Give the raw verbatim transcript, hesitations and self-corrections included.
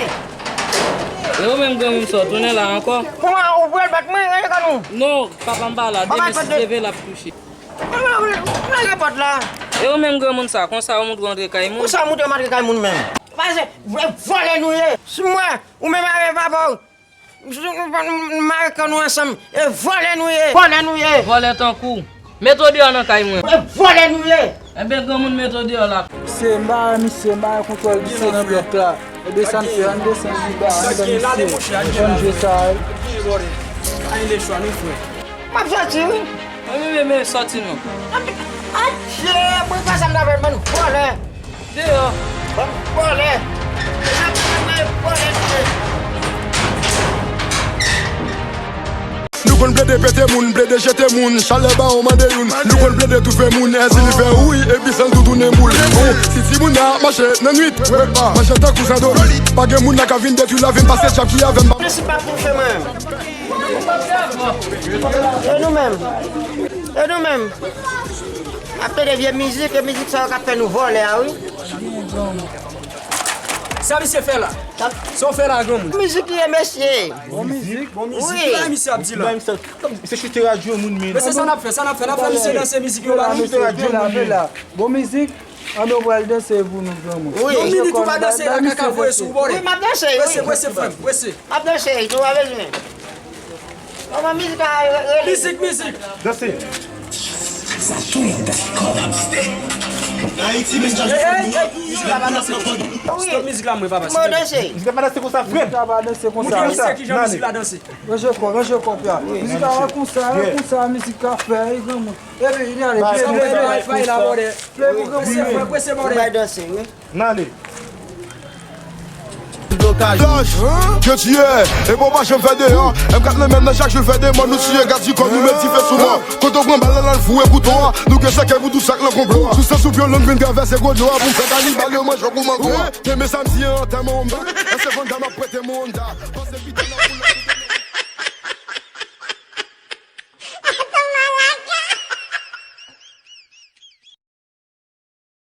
E ou menm granmoun sa, w tounen la ankò? Kouman, ou pral bat mwen? Rele kò nou. Non, papa m pa la. Demen si Dye vle, l ap touche. Lage pòt la. E ou menm granmoun sa, konsa ou montre w antre kay moun? Konsa ou montre m antre kay moun menm? Pase, vòlè nou ye. Si mwen, ou menm avè papa w, m mare kò nou ansanm, e vòlè nou ye. Vòlè nou ye. Vòlè tankou. Mete w deyò nan kay mwen. E vòlè nou ye. Enben granmoun, mete w deyò la. Misye, m pa wè misye, m pa wè kontwòl misye nan blòk la. Ebyen sa n fè, ann desann pi ba, ann tann misye. Konn jwe sa a wi. M ap sòti wi. Mwen menm, men sòti non. Adje, mwen pa sa m ta fè, bann vòlè. Deyò. Bann vòlè. Mwen vòlè nou ye. Nou konn plede pete moun, plede jete moun, chalè bawon mande youn. Nou konn plede toufe moun, ensi li fè wouy, epi san l tou tounen boul. Bon, si timoun nan ap mache nan nwit, mache tankou zandoli. Pa gen moun nan ka vin detwi lavi m, pase djab ki avè m. Mesye pa toufe mwen. E nou menm? E nou menm? Ap tande vye mizik, e mizik sa yo k ap fè nou vòlè a wi. Sa misye fè la? Sa w fè la, granmoun? Mizik li ye, mesye. Bon mizik. Bon mizik. Wi. Ki bagay misye ap di la? Se chute radyo moun, men. Men se sa n ap fè, sa n ap fè, n ap fè misye danse mizik yo ba nou. Chute radyo moun, men. Bon mizik. Anben w pral danse pou nou, granmoun. Wi. Yon minit ou pa danse la, kaka voye sou w, bòdè. Wi, m ap danse, wi. Prese, prese, frè m, prese. M ap danse, nou pa bezwen. Kòman mizik la rele? Mizik, mizik. Danse. Ayiti, men jan. Ey, ey, ey, mizik la pa danse. Stop mizik la, mwen, papa. Mwen danse. Mizik la pa danse konsa, frè. Mizik la pa danse konsa. Moun ki misye ki jan mizik la danse. Ranje kò, ranje kò, pya. Mizik la konsa, konsa, mizik la fè, e granmoun. Epi, li ale, play, play, play, play la, bòdè. Prese, prese, bòdè. N ale. Blokaj. Laj, ke ti ye, e bon pa janm fè deyò. M kat nan men nan chak jou l fè demò, nou tiye gad di kò, nou met dife sou mò. Kote w pran bal la, l al foure kouto a. Nou gen sèkèy pou tou sa k nan konplo a. Sou sans ou vyolon vin travèse gwo dlo a. Pou fè kanibal yo manje w kou mango a. Demen samdi an antèman w m ba. Èske Vanda m ap prete m Honda? Pase pita nan boul.